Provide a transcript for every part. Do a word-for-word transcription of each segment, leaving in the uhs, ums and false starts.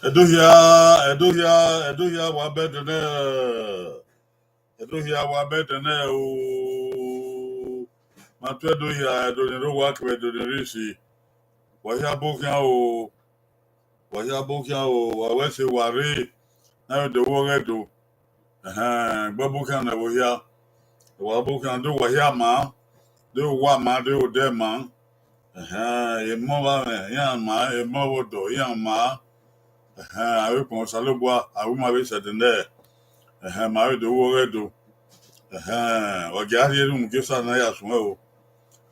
Ẹdo hia, Ẹdo hia, Ẹdo hia, wa bẹdẹ nẹ. Ẹdo hia, wa bẹdẹ nẹ o. Ma tu Ẹdo hia, Ẹdo ni rre owa kevbe Ẹdo ni rre isi. Wa hia bọ khian o. Wa hia bọ khian o, wa wẹ ẹse wa rre, ne a vbe do vbe ọghe Ẹdo. Ẹhẹn, gbe bọ khian ne ẹvbo hia. Wa bọ khian, do wa hia ma, do wa ma, do odẹ ma. Ẹhẹn, emọ vbe amwẹ, iran ma, emọ vbe ọdọ, iran ma. Ẹhẹn, avbe ukpọn Osanobua, a ru ma vbe sẹ ẹdẹ nẹ. Ẹhẹn, ma vbe do vbe ọghe Ẹdo. Ẹhẹn, wa gia rhie erhunmwu gie Osa ne a ya suẹn o.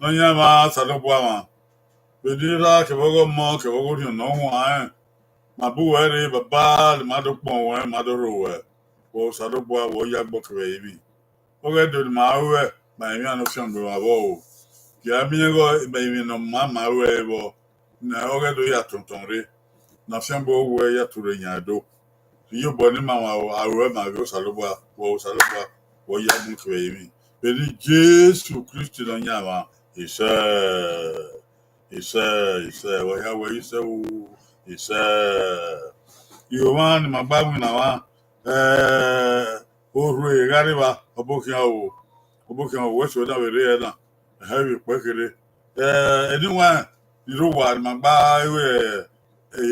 Nọyaẹnmwa Osanobua mwa, vbe ne I rra kevbe ọghe Ọmọ kevbe ọghe Orhiọn ne ọ huanrẹn, ma bu wẹ rre, Baba, ne ima do kpọn ruẹ, ma do rho ruẹ, wẹ Osanobua, wẹ ọ ya agbọn kevbe ẹrinmwi. Ọghe Ẹdo ne ima ruẹ, ma emwi ne ọ fiangbe mwẹ vbọ o. Gie a miẹn ighẹ emwi ne ọ ma ma ruẹ vbọ, ne ọghe Ẹdo ya tọn otọ rre, ne afiangbe ruẹ ya tu rre yan Ẹdo. Iyobọ ne ima aro ẹmwẹ ghe Osanobua, wẹ Osanobua, wẹ ọ ya agbọn kevbe ẹrinmwi. Vbe ne Jesu Kristi Nọyaẹnmwa, isẹ, isẹ, isẹ, wa hia wẹ isẹ o, isẹ. Ihomwa ne ima gba winna mwa, eh, orhu gha rre evba, ọ bọ khian o, ọ bọ khian o, wẹ ẹse na vbe rre ẹre na, ẹhẹn, vbe ikpẹ kherhe. Eh, eniwan ni rre owa ne ima gba ru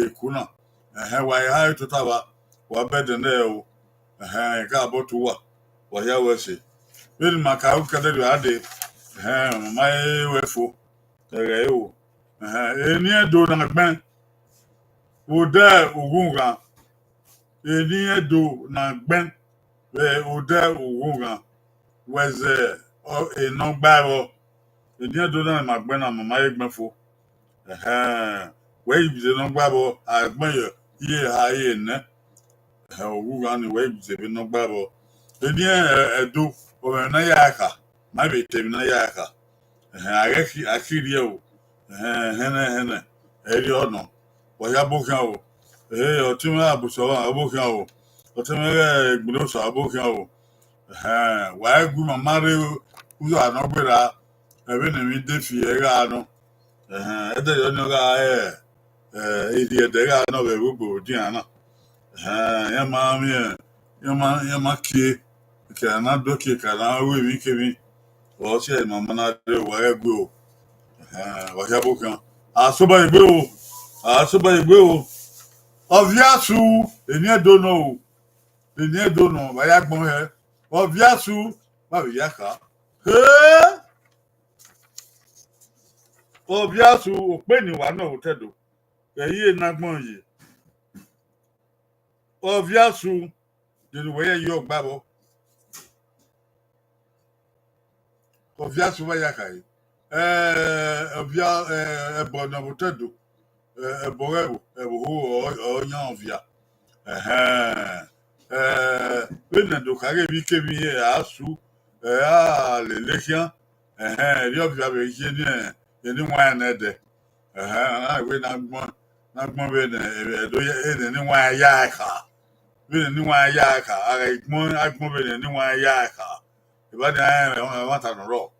eku na, ẹhẹn, wa i ha tota vba, wa bẹdẹ nẹ o, ẹhẹn, I gha bọ tu uwa, wa hia wẹ ẹse. Vbene ima ka ru kẹdẹrriọ a dee, ẹhẹn, ọ ma he ruẹ fo, ẹghẹ ẹre o, ẹhẹn, eni Ẹdo ne a gbẹn vbe odẹ Ughughan, eni Ẹdo ne a gbẹn vbe odẹ Ughughan, wẹ zẹ enọgbaevbọ, eni Ẹdo na ne ima gbẹn na, ma ma he gbẹn fo. Ẹhẹn, wẹ i biẹ enọgbaevbọ, a gbẹn ye iye eha iye enẹ. Ẹhẹn, Ughughan ni wẹ i biẹ vbe enọgbaevbọ. Eni Ẹdo, ọ mwẹ emwi ne a ya kha, ma vbe te emwi ne a ya kha. Ẹhẹn, a ghẹ khi, a khirriẹ o. Ẹhẹn, ẹhẹn, ẹhẹn, ẹrriọ nọ. Wa hia bọ khian o. Ehe, ọtẹn mwẹ Abusọmwa, ọbokhian o. Ọtẹn mwẹ ghẹ Egbinosa, ọbokhian o. Ẹhẹn, wa i gu ima ma rre uzọ ne ọ gberra, ẹ vbene emwi de fi ẹre gha nọ. Ẹhẹn, ẹdẹ yọ ni ọ gha, ẹ, ẹ, erriẹ ẹdẹ gha nọ vbe ẹvbo egbe odian na. Ẹhẹn, iran ma miẹn, iran ma, iran ma kie, ke a na do kie, ke a na ru emwi kemwi. Ọ si ẹre ma ma na rre, wa ghẹ gue o. Ẹhẹn, wa hia ọbokhian. A sẹ ọba egbe o, a sẹ ọba egbe o. Ọviasu, eni Ẹdo nọ o. Eni Ẹdo nọ, vbe a ya gbọn hẹ. Ọviasu, vbe a vbe ya kha. He! Ọviasu, okpe ni wa nọ vbe otọ Ẹdo. Ẹ i re ne agbọn ye. Ọviasu, de ne uwẹ ya ye ọgba vbọ? Ọviasu vbe a ya khare. Ẹ, ọvia, ẹ, ẹbọ ne ọ vbe otọ Ẹdo. Ẹ, ẹbọ ghẹ vbo, ẹvbo ho ọ, ọ yan ọvia. Ẹhẹn. Ẹ, vbene do khare emwi kemwi, ẹ, a su, ẹ, a lele khian. Ẹhẹn, erriọ ọvia vbe ye ni, eni wan nẹdẹ. Ẹhẹn, a na wẹ ne agbọn, ne agbọn vbene, ẹ, Ẹdo ye, eni wan ya kha. Vbene eni wan ya kha, a gha gbọn agbọn vbene eni wan ya kha. Evba ni a rẹn ẹmwata ne ọ rrọọ.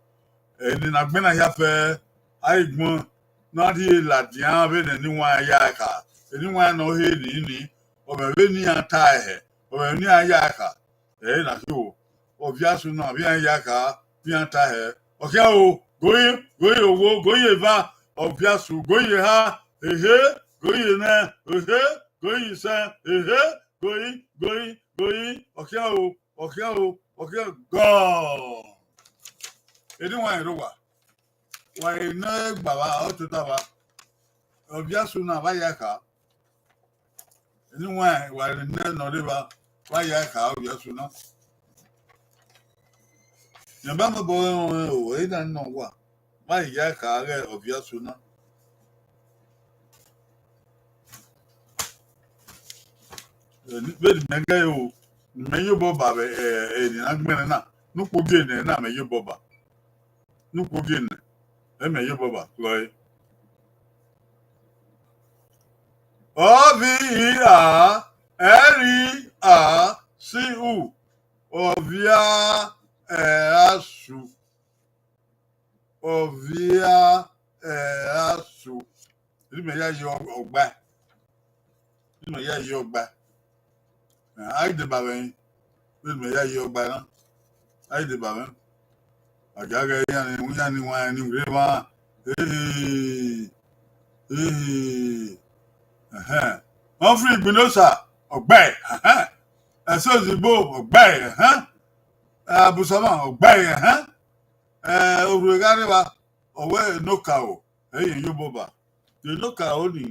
Eni ne agbọn na hia fẹ, a i gbọn ne a rhie ladian vbene eni wan ya kha. Eni wan ne ọ he ni ni, ọ mwẹ vbene iran ta hẹ, ọ mwẹ vbene iran ya kha. Ẹ i na khin o, Ọviasu na vbe iran ya kha, vbe iran ta hẹ. Ọ khian o, goi, goi owo, goi eva, Ọviasu, goi eha, ehe, goi enẹ, ehe, goi isẹn, ehe, goi, goi, goi, ọ khian o, ọ khian o, ọ khian gọọ. Eni wan rre owa, wa i nẹ gba vba, ọ tota vba. Ọviasu na vbe a ya kha. Eni wan wa i nẹ ne ọ rre evba, vbe a ya kha Ọviasu na. Rẹn ba mobọ rẹn o, ẹre na nọ wa, vbe a ya kha ghẹ Ọviasu na. Vbene imẹ ghẹ o, ne imẹ ye obọ ba vbe, ẹ, eni na gbẹnnẹ na, ne ukpogiẹ nẹ na mẹ ye obọ ba. Ne ukpogiẹ nẹ, ẹ mẹ ye obọ ba, gọe. Ọ vbe I, A, ẹre I, A, si, U. Ọvia, ẹ, asu. Ọvia, ẹ, asu. Eni mẹ ya ye ọgba. Eni mẹ ya ye ọgba. A i deba vbe ẹrin. Vbene imẹ ya ye ọgba na, a i deba mwẹ. A gia ghẹ iran ni, iran ni wan ni rre emwa. Ehe, ehe, ẹhẹn. Humphrey Igbinosa, ọgba, ẹhẹn. Ẹse Ozigbo, ọgba, ẹhẹn. Abusọmwa, ọgba, ẹhẹn. Ẹ, orhu gha rre evba, ọ wẹ Enokaro, ẹ i ye obọ ba. Enokaro ni,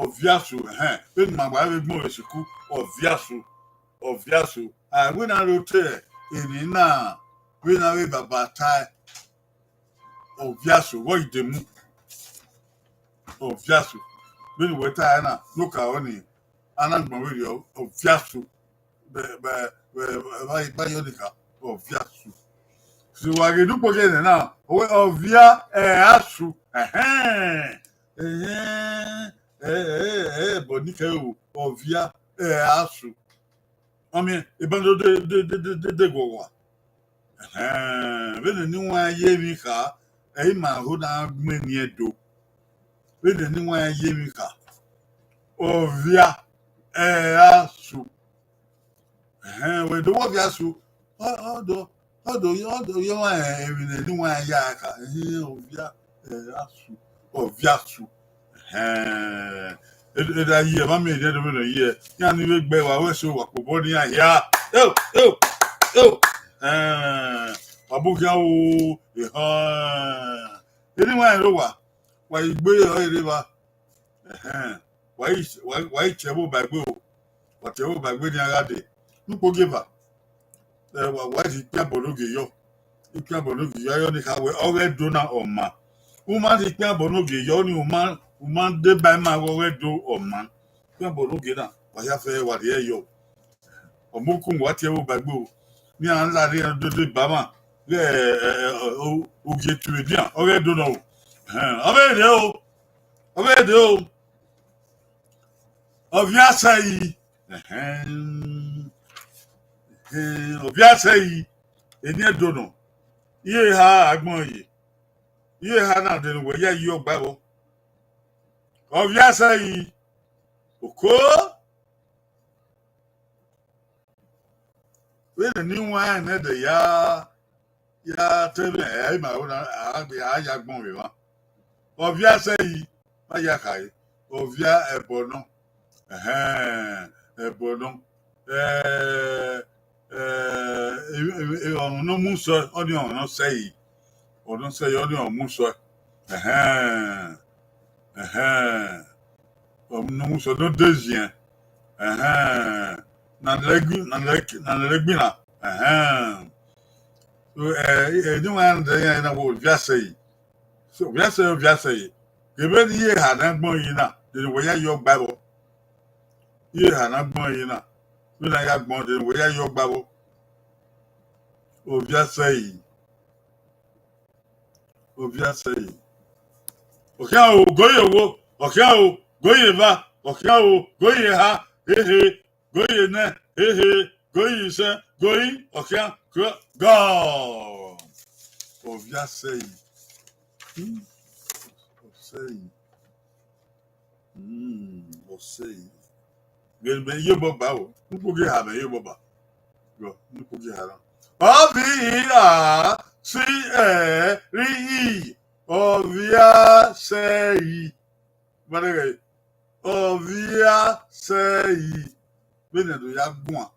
Ọviasu, ẹhẹn, vbene ima gba vbe gbẹn vbe sikul, Ọviasu, Ọviasu. A wẹ na rre otọ eni na, vbene a vbe baba tae, Ọviasu, vbe ọ i de mu. Ọviasu, vbene uwẹ tae na, Enokaro ni, a na gbẹn vberriọ, Ọviasu. Vbe, vbe, vbe, vbe, vbe, vbe a yọ ni kha, Ọviasu. So, wa ghi dukpo ye nẹ na, ọ wẹ Ọvia, ẹ, asu, ẹhẹn, ẹhẹn, ẹ, ẹ, ẹ, ẹbọ ni kẹ o, Ọvia, ẹ, asu. Ọ miẹn, eban do de, de, de, de, de, de guọghọ. Ẹhẹn, vbene eni wan ye emwi kha, ẹ i ma ho na gbẹn eni Ẹdo. Vbene eni wan ye emwi kha, Ọvia, ẹ, asu. Ẹhẹn, wẹ do wẹ Ọviasu, ọ, ọ do, ọ do, ọ do ye ọmwa emwi ne eni wan ya kha, ẹhẹn, Ọvia, ẹ, asu, Ọviasu. Ẹhẹn, e, e da ye, ma miẹn eni Ẹdo vbene ọ ye, iran ni vbe gbe wa wẹ so, wa kpobọ ne iran hia. Eo, eo, eo. Ẹhẹn, wa bu khian o, ehẹn. Eni wan rre owa, wa i gbe ọre rre evba. Ẹhẹn, wa i, wa, wa i tie ẹvbo ba egbe o. Wa tie ẹvbo ba egbe nian gha dee. Ne ukpogieva, ẹ, wa, wa i rhie ikpiabọ ne ogie yọ. Ikpiabọ ne ogie yọ, ayọ ni kha wẹ, ọghe Ẹdo na ọ ma. U ma rhie ikpiabọ ne ogie yọ ni, u ma, u ma deba ima wẹ ọghe Ẹdo ọ ma. Ikpiabọ ne ogie na, wa hia fẹ, wa rhie ẹre yọ. Ọmọ ukun wa tie ẹvbo ba egbe o. Ne iran la rhie iran dode ba mwa. Ghẹ, ẹ, ẹ, o, ogie tuẹ edian, ọghe Ẹdo nọ o. Ẹhẹn, ọ vbe rre o. Ọ vbe rre o. Ọviasẹi. Ẹhẹn. Ẹhẹn, Ọviasẹi. Eni Ẹdo nọ. Iye eha agbọn ye. Iye eha na de ne uwẹ ya yi ọgba vbọ. Ọviasẹi. Oko. Vbene ne iwinna nẹ de ya, ya te mwẹ, ẹ i ma ro na, a gbe, a ya gbọn vbe emwa. Ọviasẹi, ma ya khare, ọvia ẹbọ nọ. Ẹhẹn, ẹbọ nọ. Ẹ, ẹ, e, e, e, ọmọ ne ọ mu sẹ, ọnii ọmọ ne ọ sẹe. Ọmọ ne ọ sẹe, ọnii ọmọ mu sẹ. Ẹhẹn, ẹhẹn. Ọmọ ne ọ mu sẹ, ne ọ de ziẹn. Ẹhẹn. Na lẹ gbi, na lẹ, na lẹ gbi na. Ẹhẹn. So, ẹ, ẹ, ne iwinna de ya na wẹ Ọviasẹi. So, Ọviasẹi, Ọviasẹi. Ghẹ vbene iye eha na gbọn yi na, de ne uwẹ ya yi ọgba vbọ. Iye eha na gbọn yi na, vbene a ya gbọn de ne uwẹ ya yi ọgba vbọ. Ọviasẹi. Ọviasẹi. Ọkhian o, goyi owo, ọkhian o, goyi eva, ọkhian o, goyi eha, hehe, goyi enẹ, hehe, goyi isẹn, goyi, ọkhian, gọ. Ọviasẹi. Hmm. Ọsẹi. Hmm, ọsẹi. Vbe mẹ ye obọ ba o. Nukpo gie ha mẹ ye obọ ba. Yọ, nukpo gie ha na. Ọvbi ra si ẹ ri i. Ọvia sẹi. Vbare ghẹ, Ọvia sẹi. Vbene do ya guan.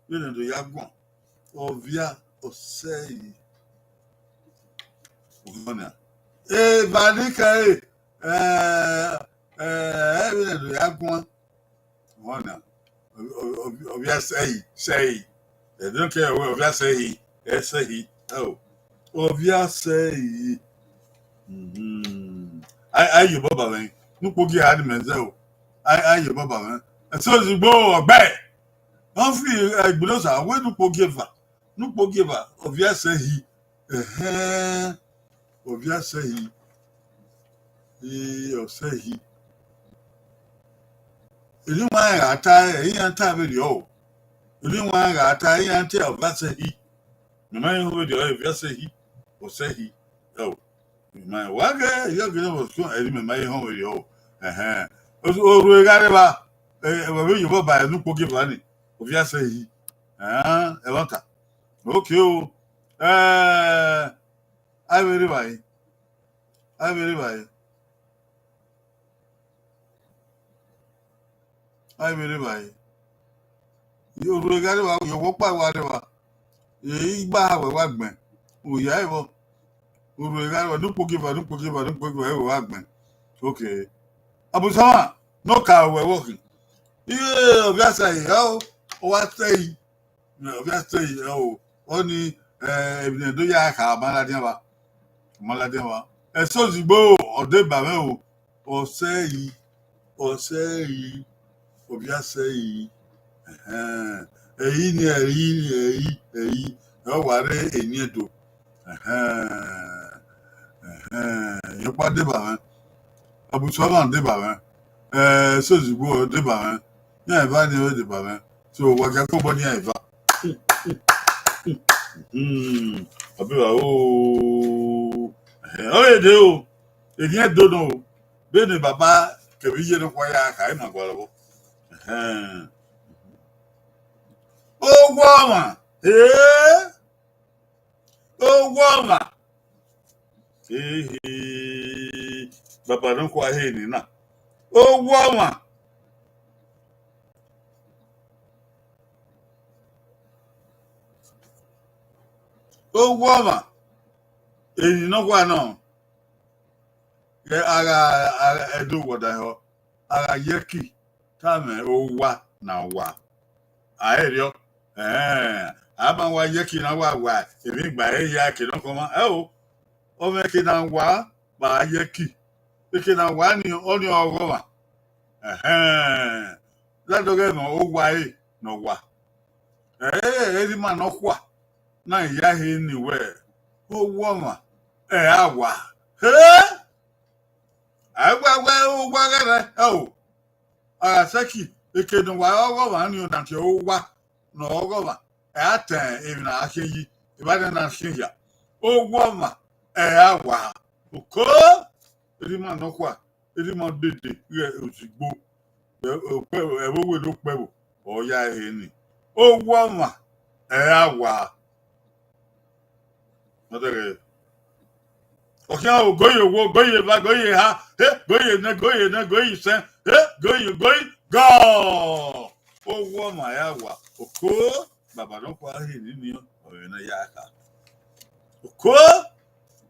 Vbene do ya guan. Ọvia ọsẹi. Ọna. Eva ni kẹre, ẹ, ẹ, vbene do ya guan. Ọna. Ọ, ọ, ọ, Ọvia sẹi, sẹi. Ẹ dọnkẹ wẹ Ọvia sẹi, ẹ sẹi. Ẹ o. Ọvia sẹi. Mhm. A, a ye obọ ba mwẹ. Nukpo gie ha ni mẹ zẹ o. A, a ye obọ ba mwẹ. Ẹse ozugbo ọgbẹ. Ọ fi ẹgbẹrẹ osa wẹ nukpo gie eva. Nukpo gie eva, Ọvia sẹi. Ẹhẹn. Ọvia sẹi. Ee, ọ sẹi. Eni wan gha ta, iran ta vberriọ o. Eni wan gha ta, iran ta Ọvia sẹi. Mẹ ma họn vberriọ, Ọvia sẹi. Ọ sẹi. Ẹ o. Mẹ ma wa ghe, ya ghe ne ọ sọ, eni mẹ ma họn vberriọ o. Ẹhẹn. Oru gha rre evba, ẹ, ẹ, vbe ye obọ ba nukpo gie eva ni. Ọvia sẹi. Ẹn, ẹmwata. Okay o. Ẹ, a vbe rre evbare. A vbe rre evbare. A vbe rre evbare. Orhu gha rre evba, ye ọkpa wa rre evba. Igba ha wẹ wa gbẹn. Oya ẹvbo. Orhu gha rre evba, nukpo gie eva, nukpo gie eva, nukpo gie eva, ẹvbo wa gbẹn. Okay. Abusama, ne ọ ka wẹ vbọ khin. Iye Ọvia sẹi, ọ, ọ wa sẹi. Ọvia sẹi, ẹ o. Ọnii, ẹ, emwi ne do ya kha, ọ ma ladian vba. Ọ ma ladian vba. Ẹse ozugbo, ọ deba mwẹ o. Ọ sẹi, ọ sẹi, Ọvia sẹi. Ẹhẹn. Ẹi ni, ẹi ni, ẹi, ẹi. Ẹ wa rre eni Ẹdo. Ẹhẹn. Ẹhẹn. Iyọkpa deba mwẹ. Abusama deba mwẹ. Ẹ, ẹse ozugbo deba mwẹ. Iran eva ni vbe deba mwẹ. So, wa gia kobọ ne iran eva. Hmm, ọ be vba o. Ẹhẹn, ọ vbe de o. Eni Ẹdo nọ o. Vbene baba kevbe iye nọkhua ya kha, ima gualọ vbọ. Ẹhẹn. Owa ọmwa. Ee. Owa ọmwa. Ehe. Baba nọkhua he ni na. Owa ọmwa. Owa ọmwa. Eni nọkhua nọ. Ghẹ a gha, a gha, Ẹdo wọda ehọ. A gha ye ẹki, tama owa na wa. A i rriọ. Ẹẹn, a ma wa ye ẹki na wa wa, emwi gba ẹre ya ẹki nọkhọmwa. Ẹ o, ọ mwẹ ẹki na wa, ba a ye ẹki. Ẹki na wa ni, ọnii ọghe ọmwa. Ẹhẹn, ladian ọghe mwẹ owa ẹre ne ọ wa. Ẹ, erha ima nọkhua na ya he ni wẹ, owa ọmwa, ẹ a wa. He! A wa wẹ owa ghẹ rẹ, ẹ o. A gha sẹki, eke ne uwa ọghọ ọmwa ni ọna tie owa ne ọghọ ọmwa, ẹ a tẹn emwi ne a khian yi, evba ne na khian hia. Owa ọmwa, ẹ a wa. Oko, erha ima nọkhua, erha ima dede, ighẹ ozigbo, ẹ, okpẹ-, ẹvbo wẹ ne okpẹvbo, ọ ya ehe ni. Owa ọmwa, ẹ a wa. Nọdẹghẹ. Ọ khian o, goyi owo, goyi eva, goyi eha, he, goyi enẹ, goyi enẹ, goyi isẹn, he, goyi, goyi, gọ! Owa ọmwa ya wa, oko, baba nọkhua he ni nian, ọ vbe na ya kha. Oko,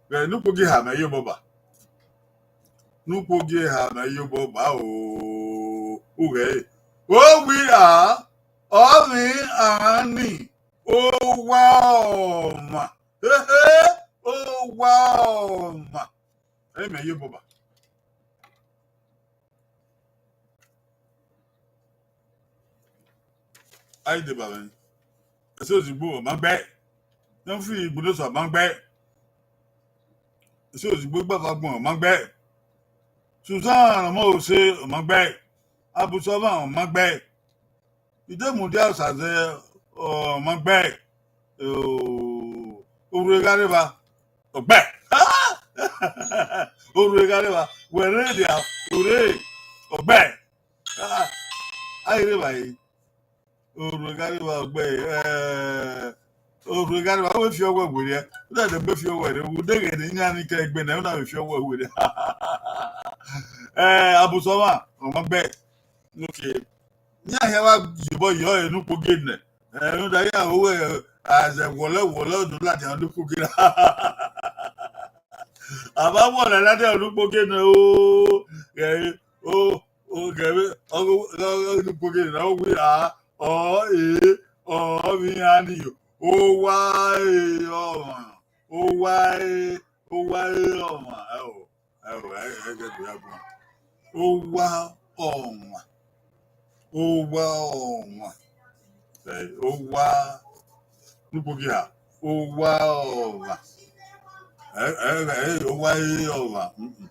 vbe ne ukpogi eha mẹ ye obọ ba. Ne ukpogi eha mẹ ye obọ ba o, ughẹ e. Owi a, ọmwi a ni, owa ọmwa. Hehe, owa ọmwa. Ẹ mẹ ye obọ ba. A i deba mwẹ. Ẹse ozigbo ọ ma gbe. Ne ọ fi igbunosa ọ ma gbe. Ẹse ozigbo igbava agbọn ọ ma gbe. Susan ọmọ ose ọ ma gbe. Abusọmwa ọ ma gbe. Idemudia Osaze ọ ma gbe. O, orhu gha rre evba, ọ gbe. Orhu gha rre evba, wẹ rre dia, orre, ọ gbe. Ah, a i rre evba re. Orhu gha rre evba, ọ gbe, eh, orhu gha rre evba, wẹ fi ọwẹ werriẹ. Wẹ dẹ gbe fi ọwẹ rre, vbe udeghẹ ne iran ni ke egbe nẹ, wẹ na vbe fi ọwẹ werriẹ. Eh, Abusọmwa, ọ ma gbe. Okay. Iran hia wa ye obọ yọ ẹre ne ukpogie nẹ. Ẹ, rhunmwuda iran ho wẹ, azẹ wọlẹ wọlẹ do ladian ne ukpogie na. A ma wọlẹ ladian ne ukpogie nẹ o. Ghẹ, o, o, ghẹ vbe, ọ, ọ, ọ, ne ukpogie na, ọ wẹ a, ọ, e, ọ, vbe iran ni yo. Owa e ọmwa. Owa e, owa e ọmwa. Ẹ o. Ẹ o, ẹ, ẹ, ẹ, ẹ, ẹ, ẹ, owa ọmwa. Owa ọmwa. Ẹ, owa, ne ukpogie a, owa ọmwa. Ẹ, ẹ, ẹ, owa e ọmwa. Mm, mm.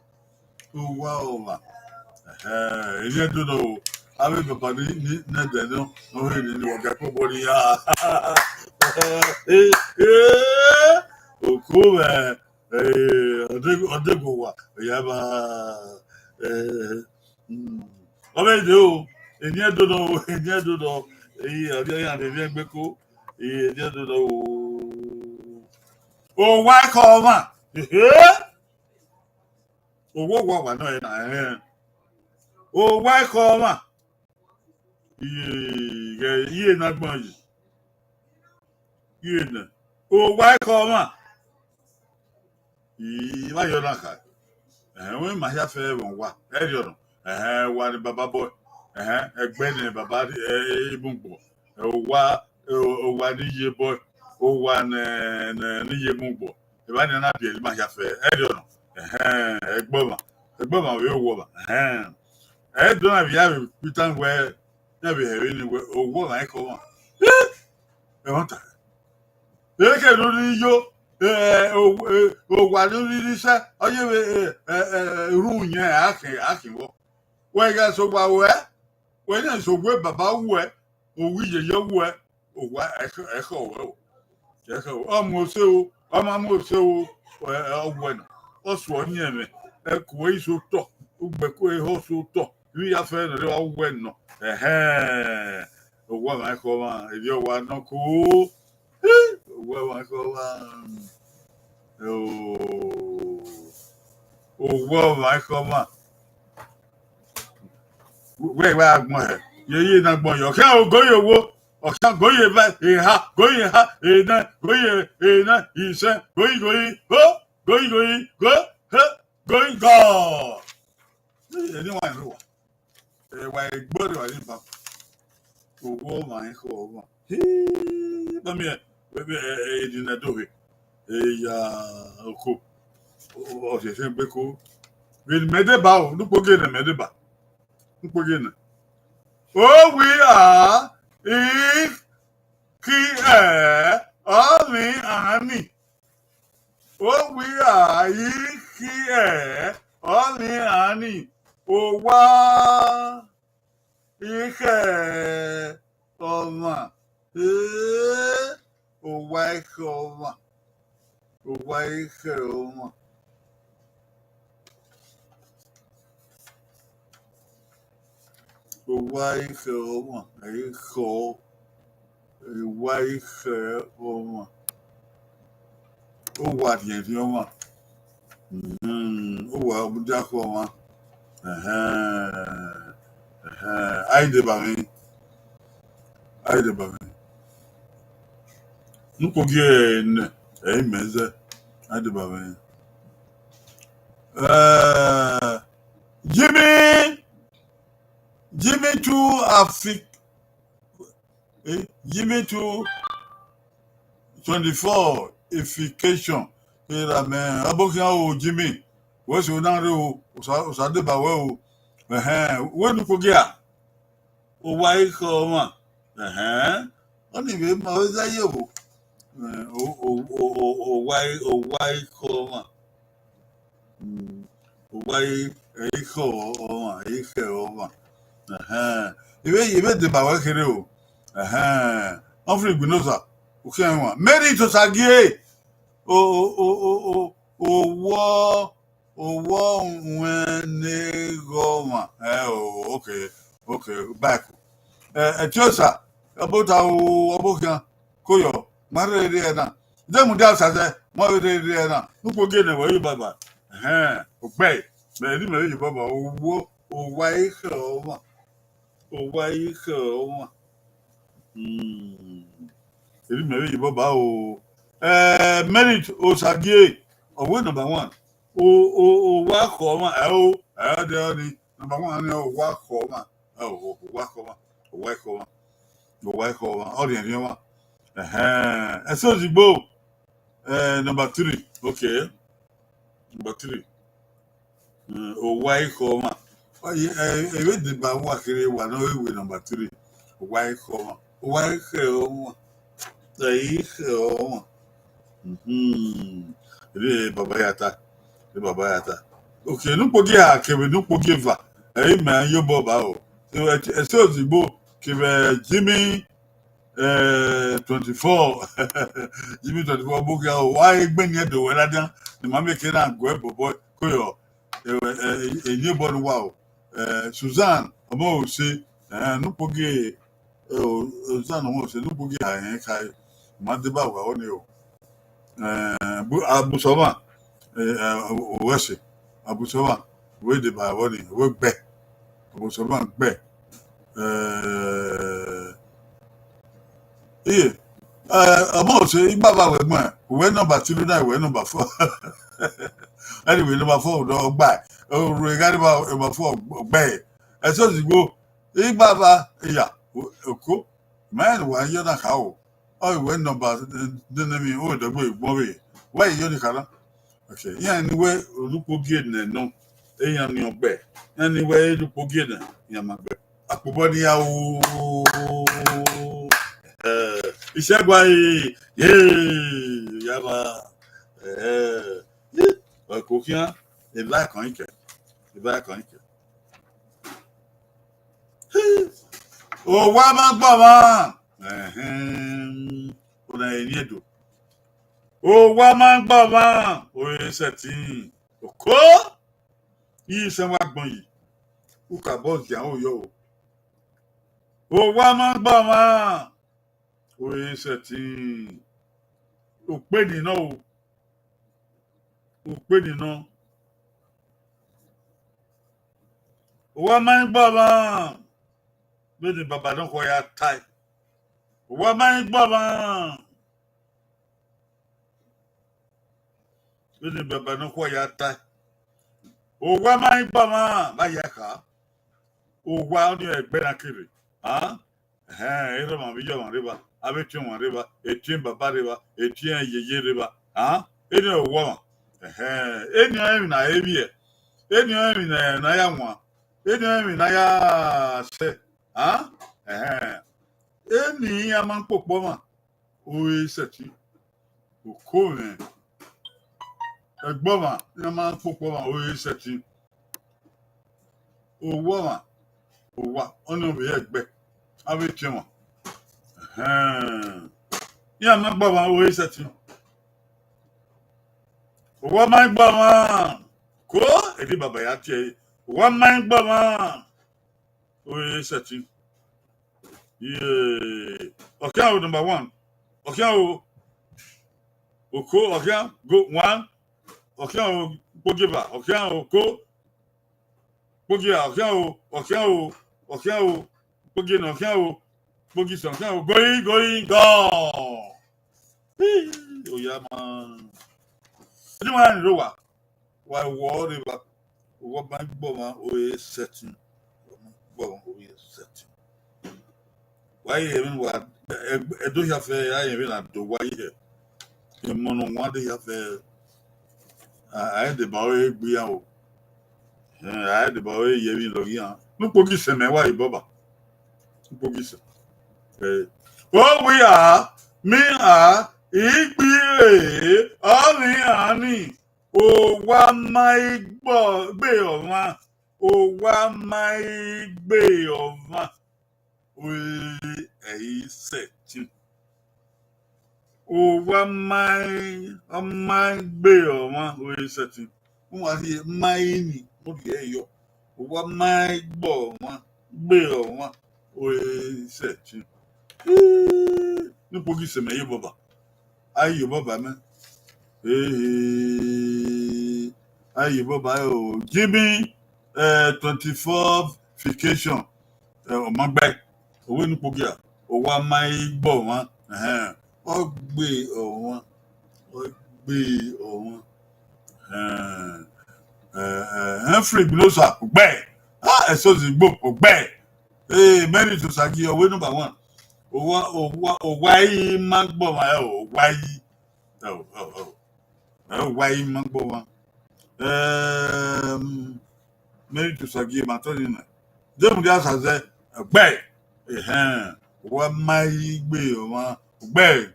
Owa ọmwa. Ẹhẹ, eni ẹdo nọ o. Avbe papa ni, ni, nẹdẹ nọ, nọ he ni, ni wa ga kpobọ ni ya. Eh, eh, oko mwẹ. Eh, ọ de, ọ de gu owa, ọ ya ba, eh, mm. Ọ vbe de o, eni ẹdo nọ, eni ẹdo nọ, eh, ọ rhie iran ne emwi ẹgbeko, eh, eni ẹdo nọ o. Owa ekhọmwa, ehe. Owa, owa, owa nọ ẹre na, eh. Owa ekhọmwa. Iye, iye ne agbọn yi. Iye nẹ. Owa ekhọmwa. I ma yọ na kha. Ẹhẹn, wẹ ma hia fẹ ẹmwẹ owa. Ẹrriọ nọ. Ẹhẹn, owa ne baba bọ. Ẹhẹn, ẹgbẹ ne baba, eh, eh, ibun gbọ. Owa, eh, owa ne iye bọ. Owa ne, ne, ne iye ibun gbọ. Evba nian na biẹre ima hia fẹ, ẹrriọ nọ. Ẹhẹn, ẹgbọmwa, ẹgbọmwa vbe owa ọmwa. Ẹhẹn. Ẹ do na vbe ya vbe kpitan wẹ, ya vbe hẹ vbene wẹ, owa ọmwa ekhọmwa. Ẹ, ẹmwata. Eke ne u rhirhi yo, eh, o-, eh, owa ne u rhirhi sẹ, ọ ye vbe, eh, eh, eh, ru yẹn, a khin, a khin vbọ. Wẹ gha sẹ owa ruẹ, wẹ ya sẹ owa baba ruẹ, owa iyeye ruẹ, owa ẹkhọ, ẹkhọ ruẹ o. Ẹkhọ ruẹ. Ọ mu ose o, ọ ma mu ose o, ẹ, ẹ, ọ wẹ nọ. Ọ suọ ọyẹnmwẹ, ẹko ẹre iso otọ, ugbẹko ẹre họ so otọ, vbe ya fẹ nọ rre, ọ wẹ nọ. Ẹhẹn. Owa ọmwa ekhọmwa, erriọ owa nọ ko. Owa ọmwa ekhọmwa. O, owa ọmwa ekhọmwa. Wẹ, wẹ agbọn hẹ. Ye, ye ne agbọn yọ. Ọ khian ogoyi owo. Ọ khian goyi eva, eha, goyi eha, enẹ, goyi enẹ, isẹn, goyi, goyi, ho, goyi, goyi, go, he, goyi, gọ. Eni wa rua. Ẹ wa egbe rre wa ni ba. Owa ọmwa ekhọmwa. Hii, ba miẹn, vbe, vbe, ẹ, ẹ, eni ne do vbe. Eya, oko. Ọ, ọ, ọ, ọ, gbe ko. Vbene mẹ deba o, ne ukpogie ne mẹ deba. Ne ukpogie ne. Owi a, i, ki, ẹ, ọmwi, ani. Owi a, i, ki, ẹ, ọmwi, ani. Owa. Ikhẹ ọmwa. Ee, owa ikhẹ ọmwa. Owa ikhẹ ọmwa. Owa ikhẹ ọmwa. Ikhọ. Owa ikhẹ ọmwa. Owa rhiẹnrhiẹn ọmwa. Mhm, owa mudia khẹ ọmwa. Ẹhẹn, ẹhẹn, a i deba mwẹ. A i deba mwẹ. Ne ukpo gie nẹ, ẹ i mẹ zẹ. A i deba mwẹ. Eh, Jimmy, Jimmy two Afik, eh, Jimmy two twenty-four ification. Erha mẹ, abokhian o Jimmy, wẹ sẹ na rre o, osa, osa deba wẹ o. Ẹhẹn, wẹ ne ukpo gie a? Owa ikhẹ ọmwa. Ẹhẹn. Ọnii vbe ma zẹ ye vbo? Eh, o, o, o, o, owa i-, owa ikhẹ ọmwa. Mm, owa i-, ikhẹ ọmwa, ikhẹ ọmwa. Ẹhẹn. I vbe, I vbe deba wẹ kherhe o. Ẹhẹn. Humphrey Igbinosa, u khian ẹmwẹ. Mary Tosagie. O, o, o, o, o, owọ, owọ wẹn ne ghọ ọmwa. Ẹ o, okay, okay, back. Ẹ, Ẹtiosa, ọbota o, ọbokhian, koyọ, ma rherhe rrie ẹre na. De mudia Osa zẹ, ma vbe rherhe rrie ẹre na. Ne ukpo gie nẹ, wẹ ye baba. Ẹhẹn, ogbẹe, mẹ ne imẹ vbe ye baba, owọ, owa ikhẹ ọmwa. Owa ikhẹ ọmwa. Hmm. Erha mẹ vbe ye baba o. Eh, Merit Osagie, ọ wẹ number one. O, o, owa khẹ ọmwa, ẹ o, ẹ o, de ọnii, number one ni owa khẹ ọmwa. Ẹ o, owa khẹ ọmwa, owa khẹ ọmwa, owa khẹ ọmwa, ọ rhiẹnrhiẹn ọmwa. Ẹhẹn, ẹse ozigbo, eh, number three, okay. Number three. Mm, owa ikhẹ ọmwa. Ọ ye, ẹ, ẹ vbe deba uwa kherhe, wa ne ọ vbe wẹ number three. Owa ikhẹ ọmwa. Owa ikhẹ ọmwa. Owa ikhẹ ọmwa. Mhm. Ere baba ya ta. Ere baba ya ta. Okay, ne ukpo gie a kevbe ne ukpo gie eva. Ẹ i mẹ ye obọ ba o. Ẹse ozigbo kevbe Jimmy, eh, twenty-four. Jimmy twenty-four, ọbokhian o, wa egbe ni ẹdẹ wẹ ladian, ne ma mieke na guẹ bọbọ, koyọ, eh, eh, eni obọ ne uwa o. Eh, Susan, ọmọ Ose, eh, ne ukpo gie, eh, o, Susan, ọmọ Ose, ne ukpo gie a rẹn khae, ma deba uwa ọnii o. Eh, bu-, Abusọmwa, eh, eh, o, o, wẹ ẹse, Abusọmwa, wẹ deba vbọ ni, wẹ gbẹ, Abusọmwa gbẹ. Eh, iye, eh, ọmọ Ose, igbava wẹ gbẹn, wẹ number three na, wẹ number four. Anyway, number four, ọ gba, ọ rre gha number four, ọ gba. Ẹse ozigbo, igbava, iya, o, oko, mẹ ne wa yọ na kha o. Ọ wẹ number, eh, nene mi, o dọgbe gbọn vbe. Wẹ yọ ni kha na. Okay, iran ni wẹ olukpo gie nẹ nọ, iran ni ọ gbẹ. Iran ni wẹ olukpo gie nẹ, iran ma gbẹ. Akpobọ ni ya o. Eh, Isegua, eh, ye, ya ba. Eh, ye, wa ko khian, e like on ike. E like on ike. Owa ma gbọmwa. Ẹhẹn. Ọna eni Ẹdo. Owa ma gbọmwa. Ore sẹtin. Oko. Isẹn wa gbọn yi. Ukabọ zian o yọ o. Owa ma gbọmwa. Ore sẹtin. Okpe ni nọ o. Okpe ni nọ. Owa ma i gbọmwa. Vbene baba nọkhua ya tae. Owa ma i gbọmwa. Vbene baba nọkhua ya tae. Owa ma i gbọmwa, vba ya kha. Owa ọnii ẹgbẹ na kere. Ah? Ẹhẹn, erha ọmwa vbe iye ọmwa rre evba, avbe etiẹn ọmwa rre evba, etiẹn baba rre evba, etiẹn yeye rre evba. Ah? Eni ọre owa ọmwa. Ẹhẹn, eni ọre emwi ne a he vbiẹ. Eni ọre emwi ne a ya wan. Eni ọre emwi ne a ya sẹ. Ah? Ẹhẹn. Eni iran ma kpokpo ọmwa. Ore sẹtin. Oko mwẹ. Ẹgbọmwa, iran ma kpokpo ọmwa, ore sẹtin. Owa ọmwa. Owa, ọnii ọ vbe re ẹgbẹ, avbe efiọnmwa. Ẹhẹn. Iran ma gba ọmwa, ore sẹtin. Owa ma i gba ọmwa. Ko, edi baba ya tie ẹre. Owa ma i gba ọmwa, ore sẹtin. Iye, ọkhian o number one. Ọkhian o, oko, ọkhian, go, one. Ọkhian o, kpogieva, ọkhian o, ko, kpogieva, ọkhian o, ọkhian o, ọkhian o, kpogiena, ọkhian o, kpogisan, ọkhian o, going, going, gone. Hii, oya ma. Edi wa ni ro wa. Wa wọ rre evba, owa ma i gba ọmwa, ore sẹtin. Owa ma i gba ọmwa, ore sẹtin. Wa i re emwi ne wa, ẹ, ẹ do hia fẹ, a i re emwi na do wa i hẹ. Emọ ne ọ wan de hia fẹ, a, a i deba ore gbe iran o. Ẹn, a i deba ore ye emwi lọghe iran. Ne ukpogi sẹ mẹ wa ye bọba. Ukpogi sẹ. Ẹ, o wi a, mi a, igbi re, ọ vbe iran ni. Owa ma i gbe ọmwa, owa ma i gbe ọmwa, ore ẹre sẹtin. Owa ma i, ọ ma i gbe ọmwa, ore sẹtin. Uwa rhie ma i ni, mo rhie yọ. Owa ma i gbe ọmwa, gbe ọmwa, ore sẹtin. Ii, ne ukpogi sẹ mẹ ye bọba. A ye bọba mẹ. Ehe, a ye bọba o. Jimmy, eh, twenty-four vacation. Eh, ọ ma gbae. Owe ne ukpogi a. Owa ma i gbe ọmwa. Ẹhẹn. Ọ gbe ọmwa. Ọ gbe ọmwa. Ẹhẹn. Eh, eh, Humphrey Gbinosa, ọ gbae. Ah, Ẹsọzigbo, ọ gbae. Ee, Mary Tosagie, owe number one. Owa, owa, owa i ma gbe ọmwa, ẹ o, owa i. Ẹ o, ẹ o, ẹ o. Ẹ o, owa i ma gbe ọmwa. Ehm, Mary Tosagie, ma tọ ni na. Dem dia sa zẹ, ọ gbae. Ẹhẹn, owa ma i gbe ọmwa, ọ gbae.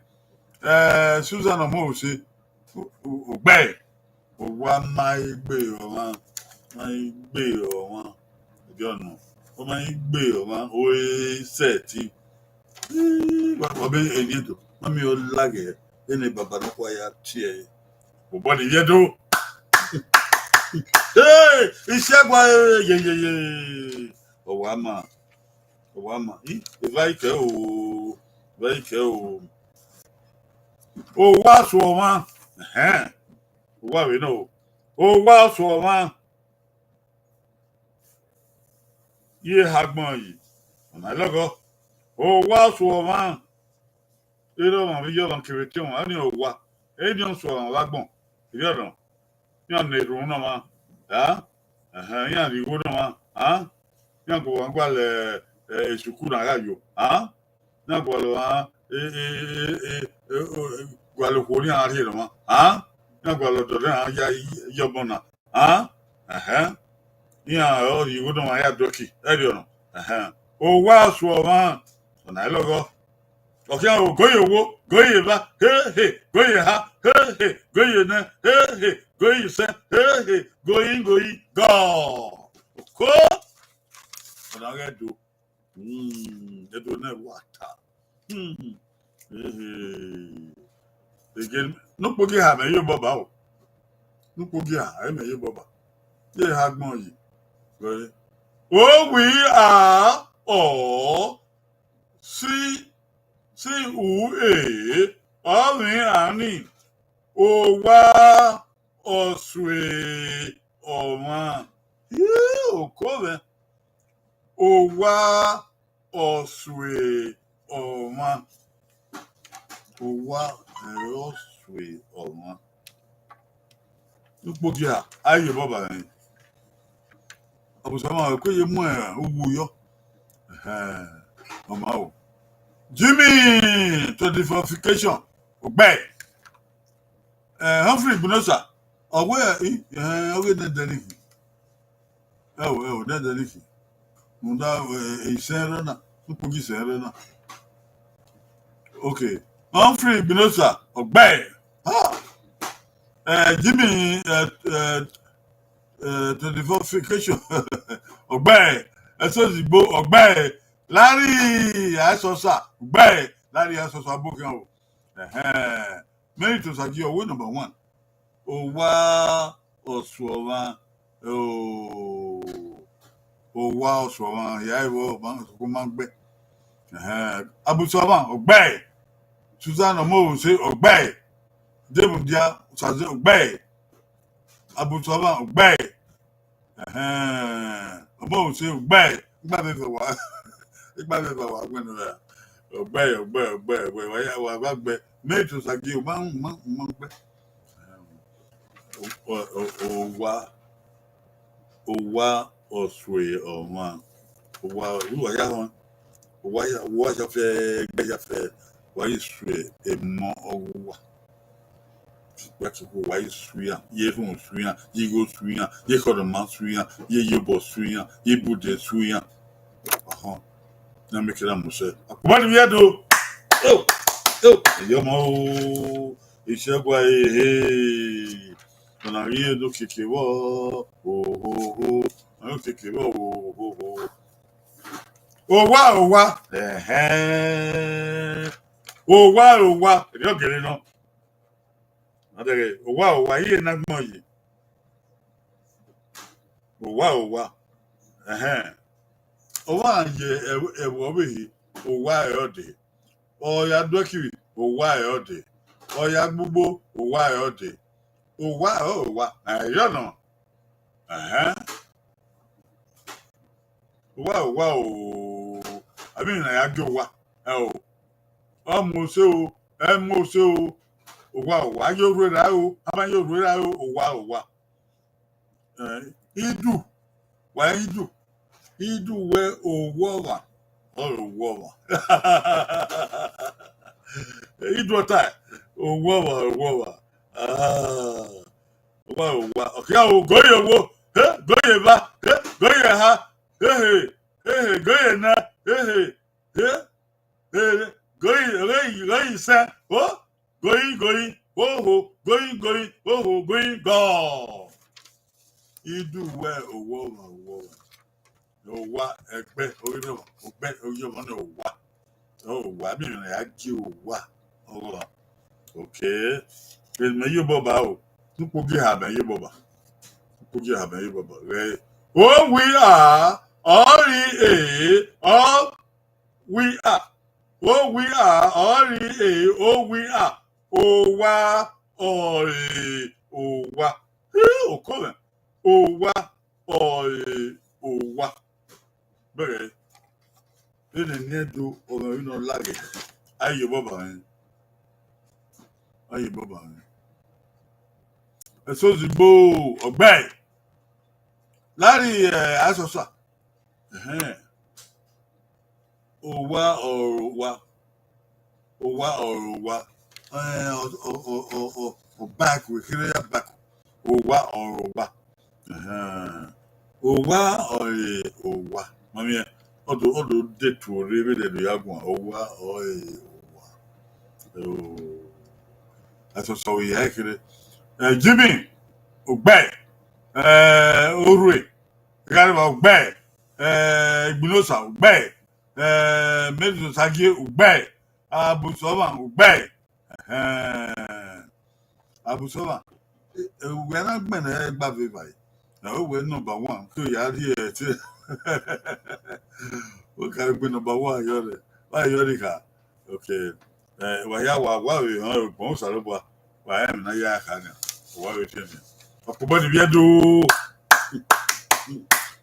Eh, Susan Omowose, ọ, ọ, ọ gbae. Owa ma i gbe ọmwa, ma i gbe ọmwa. Ẹdẹ ọnọ, ọ ma i gbe ọmwa, ore sẹtin. Ii, wa, wa be eni edo, ma miẹn ọ laghe, ene baba nọkhua ya tie ẹre. Obọ ni vbiẹ do. Hey, Isiẹgua, ye, ye, ye. Owa ma, owa ma. Ii, eva i kẹ o, eva i kẹ o. Owa suọ ọmwa. Ẹhẹn. Owa vbe nọ o. Owa suọ ọmwa. Ye eha agbọn yi. Ọna lọghọ. Owa suọ ọmwa. Erha ọmwa vbe iye ọmwa kevbe etiọnmwa, ọnii owa. Eni ọ suọ ọmwa vbe agbọn. Erriọ nọ. Iran ne erhunmwu ne ọmwa, a? Ẹhẹn, iran rhie igho ne ọmwa, a? Iran gu ọmwa gualọ, eh, eh, esuku na gha yo, a? Iran gualọ ọmwa, eh, eh, eh, eh, eh, o, eh, gualọ okhuo ne iran rhie ne ọmwa, a? Iran gualọ ọdọ ne iran ya, ya ọmọ na, a? Ẹhẹn. Iran ọ rhie igho ne ọmwa ya duẹki, ẹrriọ nọ. Ẹhẹn. Owa suọ ọmwa, ọna i lọghọ. Ọ khian o, go ye owo, go ye eva, he, he, go ye eha, he, he, go ye enẹ, he, he, go ye isẹn, he, he, go yi, go yi, gọ. Oko. Ọna ghẹ do. Hmm, ẹdo nẹ wa ta. Hmm. Ehe. Again, ne ukpogi ha mẹ ye obọba o. Ne ukpogi ha, ẹ mẹ ye obọba. Ye eha agbọn yi. Wẹ, o wi a, ọ, si, si u e, ọ vbe iran ni, owa ọsue ọmwa. Ii, oko mwẹ. Owa ọsue ọmwa. Owa ọsue ọmwa. Ukpogia, a ye obọ ba rẹn. Ọbusama, ọ kue ye mu uwu yọ. Ẹhẹn, ọ ma o. Jimmy, twenty-four vacation, ọ gbe. Eh, Humphrey Igbinosa, ọ wẹ, eh, ọ ghe nẹdẹ ni khin. Ẹ o, ẹ o, nẹdẹ ni khin. Rhunmwuda, eh, isẹn rre na, ukpogi isẹn rre na. Okay. Humphrey Igbinosa, ọ gbe. Ha! Eh, Jimmy, eh, eh, eh, twenty-four vacation, ọ gbe. Ẹsozigbo, ọgbẹe. Larry Aisọsa, ọgbẹe. Larry Aisọsa, ọbokhian o. Ẹhẹn. Mary Tosagie, ọwe number one. Owa Ọsuọmwa, o, Owa Ọsuọmwa, ya vbe ọmwa sokpan ma gbe. Ẹhẹn, Abusuọmwa, ọgbẹe. Susan Ọmọrose, ọgbẹe. Demudia Osaze, ọgbẹe. Abusuọmwa, ọgbẹe. Ẹhẹn, Ọmọrose, ọgbẹe. Igba vbe eva wa, igba vbe eva wa wẹ nọ ra. Ọgbẹe, ọgbẹe, ọgbẹe, ọgbẹe, wa ya, wa gba gbe. Mary Tosagie, ọmwa, ọmwa, ọmwa gbe. O, o, o, Owa, Owa Ọsuọmwa, Owa, uwa ya họn, Owa ya, Owa ya fẹ, ẹgbẹ ya fẹ, wa ye sue emọ ọghe uwa. Wa tuku wa ye sue iran, ye erhunmwu sue iran, ye igho sue iran, ye ekhọnọma sue iran, ye iyobọ sue iran, ye ibude sue iran. Ọhọn, ne a miẹn kere a mu sẹ. Akpọma ni vbiẹ do. O, o, eyọmọ o, isẹgua ehe. Ọna ghi ye ne okiekie vbọ, ohoho, ọna ghi okiekie vbọ, ohoho. Owa, owa, ẹhẹn. Owa, owa, erriọ gele nọ. Adẹghe, owa, owa, iye ne agbọn ye. Owa, owa, ẹhẹn. Ọmwa ye ẹvbo, ẹvbo ọvbehe, owa ẹre ọ dee. Ọ ya do ẹkivbi, owa ẹre ọ dee. Ọ ya gbe ugbo, owa ẹre ọ dee. Owa ẹre owa, ẹre ọ nọ. Ẹhẹn. Owa, owa o, avbe emwi ne a ya gie owa, ẹ o. Ọ mu ose o, ẹ mu ose o, owa, owa, a ye orhu erha o, a ma ye orhu erha o, owa, owa. Eh, idu, wa idu, idu wẹ owa ọmwa, ọre owa ọmwa. Idu ọta, owa ọmwa, owa ọmwa. Ah, owa, owa. Ọkia o, goye owo, he, goye eva, he, goye eha, he, he, he, he, goye ena, he, he, he, he, goye, goye, goye isẹn, o, goyi, goyi, oho, goyi, goyi, oho, goyi, gọ. Idu wẹ owa ọmwa, owa ọmwa. Owa ẹgbẹ, oghẹ nọ, ọgbẹ, oghẹ ọmwa nọ owa. Owa, mi ne a gie owa. Owa. Okay. Mẹ ye obọ ba o. Ukpo gie ha mẹ ye obọ ba. Ukpo gie ha mẹ ye obọ ba. Ghẹ. O wi a, ọ ri e, ọ wi a. O wi a, ọ ri e, o wi a. Owa, ọre, owa. Hii, okọ mwẹ. Owa, ọre, owa. Bẹghe, vbene eni Ẹdo, ọmọ emwi ne ọ laghe, a ye obọ ba mwẹ. A ye obọ ba mwẹ. Ẹsozigbo, ọgbẹe. Larry, eh, Aisọsa. Ẹhẹn. Owa ọre owa. Owa ọre owa. Eh, ọ, ọ, ọ, ọ, ọ, ọ back, we kere ya back. Owa ọre owa. Ẹhẹn. Owa ọre owa. Ma miẹn, ọ do, ọ do de tuorre vbene do ya guan. Owa ọre owa. Oh. Ẹsọsọ vbe ya kere. Eh, Jimmy, ugbẹn. Eh, Orhue, Gharivba, ugbẹn. Eh, Igbinosa, ugbẹn. Eh, Mary Tosagie, ugbẹn. Abusuọmwa, ugbẹn. Ẹhẹn. Abusuọmwa, eh, eh, uwẹ na gbẹnnẹ gba vbe evbare. Na wẹ wẹ number one, ke ya rhie ẹre te. Wẹ ka gbe number one yọ rẹ. Wa yọ rre kha. Okay. Eh, wa ya wa, wa vbe họn ẹre, ugbẹn Osanobua. Wa rẹn emwi ne a ya kha nian. Wa vbe rhie nian. Ọkpobọ ni vbiẹ do.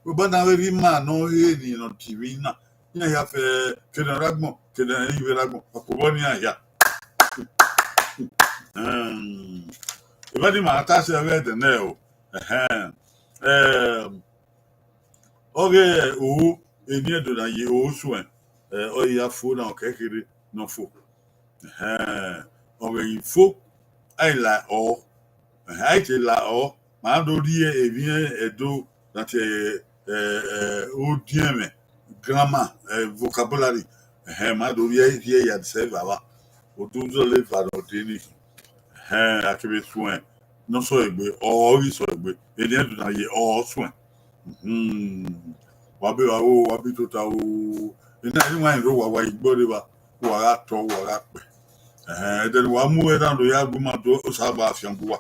Obọ na vbe rhie ima nọ he ni nọ TV na. Iran ya fẹ, kene ọ rre agbọn, kene ọ i vbe rre agbọn, ọkpobọ ne iran ya. Hmm. Evba ni ma ta sẹ vbe ẹdẹ nẹ o. Ẹhẹn. Em, ọghe oro, eni Ẹdo na ye oro suẹn, eh, ọ ya fo na, ọ kẹ kherhe ne ọ fo. Ẹhẹn, ọ vbe ghi fo, a i la ọ. Ẹhẹn, a i te la ọ, ma do rhie emwi Ẹdo na te, eh, eh, odiẹnmwẹ, grammar, eh, vocabulary. Ẹhẹn, ma do rhie, rhie ya sẹ evbavba. Oduzọla eva ne ọ dee ni. Ẹhẹn, a kevbe suẹn ne ọ sẹ egbe, ọ ghi sẹ egbe. Eni Ẹdo na ye ọ suẹn. Mhm. Wa be vba o, wa be tota o. Ena i wa rẹn rre owa, wa i gbe ọre evba, wa gha tọ, wa gha kpẹ. Ẹhẹn, ẹdẹ ne uwa mu ẹre na do ya gu ima do, Osanobua fiangbe uwa.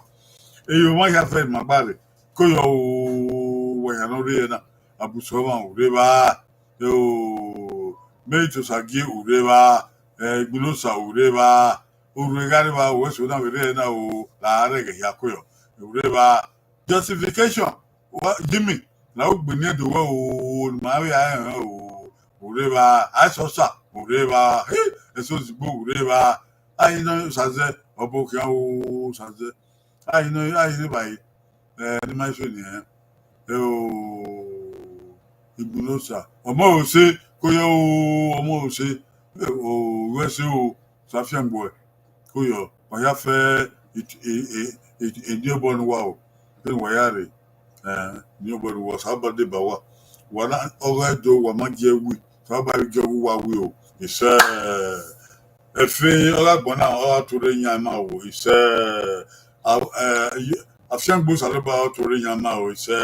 Eyo mwa hia fẹ ma gba rre, ko yọ o, wa hia ne ọ rre na, Abusọmwa u rre evba, o, Mary Tosagie u rre evba, eh, Igbunosa u rre evba, orhu gha rre evba, wẹ so na vbe rre na o, la rẹghẹ hia ko yọ, u rre evba. Justification, wa, Jimmy, na u gbe eni Ẹdo wẹ o, ne ma vbe a rẹn o, u rre evba, Aisọsa u rre evba, he, Ẹsozigbo u rre evba, a i nọ Osazẹ, ọbo khian o, Osazẹ. A i nọ, a i nọ evbare, eh, ne ima i so nian, eh, o, Igbunosa, ọmọ Ose, ko yọ o, ọmọ Ose, eh, o, uwẹ se o, Osafiangbe, ko yọ, wa hia fẹ, i, i, i, i, eni obọ ne uwa o, vbene uwa ya rre, eh, eni obọ ne uwa, Osanobua deba uwa, wa na, ọghe Ẹdo wa ma gie wi, Osanobua ghi gie uwa wi o, isẹ, ẹfe ọ gha gbọn na, ọ gha tue rre yan ima o, isẹ, a, eh, Afiangbe Osanobua ọ tue rre yan ima o, isẹ,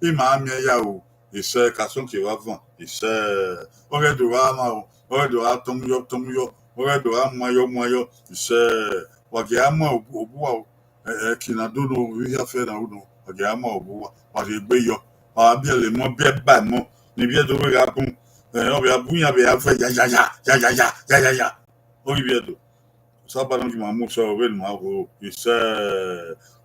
ima a miẹn ya o, isẹ, ka sọn ke vbe avan, isẹ, ọghe Ẹdo gha ma o, ọghe Ẹdo gha tọn mu yọ, tọn mu yọ, ọghe Ẹdo gha muan yọ, muan yọ, isẹ, wa gie a mu obu, obu uwa o, ẹ, ẹki na do nọ, vbe hia fẹ na ru nọ, wa gie a mu obu uwa, wa rhie egbe yọ, wa biẹlẹ emọ, biẹ ba emọ, ne ivbi Ẹdo vbe gha bun, ẹ, ọ vbe a bun iran vbe a fẹ ya, ya, ya, ya, ya, ya, ya, ya, ya, ọ ghi ivbi Ẹdo. Osanobua ne ọ gie ima mu sẹ vbene ima ho, isẹ,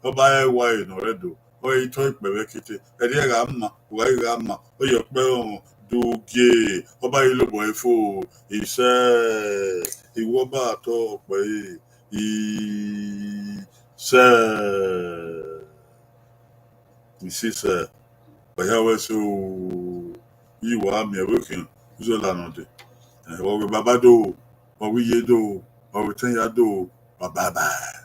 Ọba ẹre wa ẹre ne ọ rre Ẹdo, ọ i tọ ikpẹ vbe kete, ẹrriẹ gha ma, uwa i gha ma, ọ ye ọkpẹ ọmọ, do gie, Ọba i lobọ ẹre fo, isẹ, iwẹ Ọba tọ ọkpẹ ẹre, isẹ. Isisẹ, wa hia wẹ so, iye uwa miẹn vbe khian, uzola nọ dẹ. Ẹ, wa wẹ baba do, wa wẹ iye do, wa wẹ etẹn hia do, bye bye.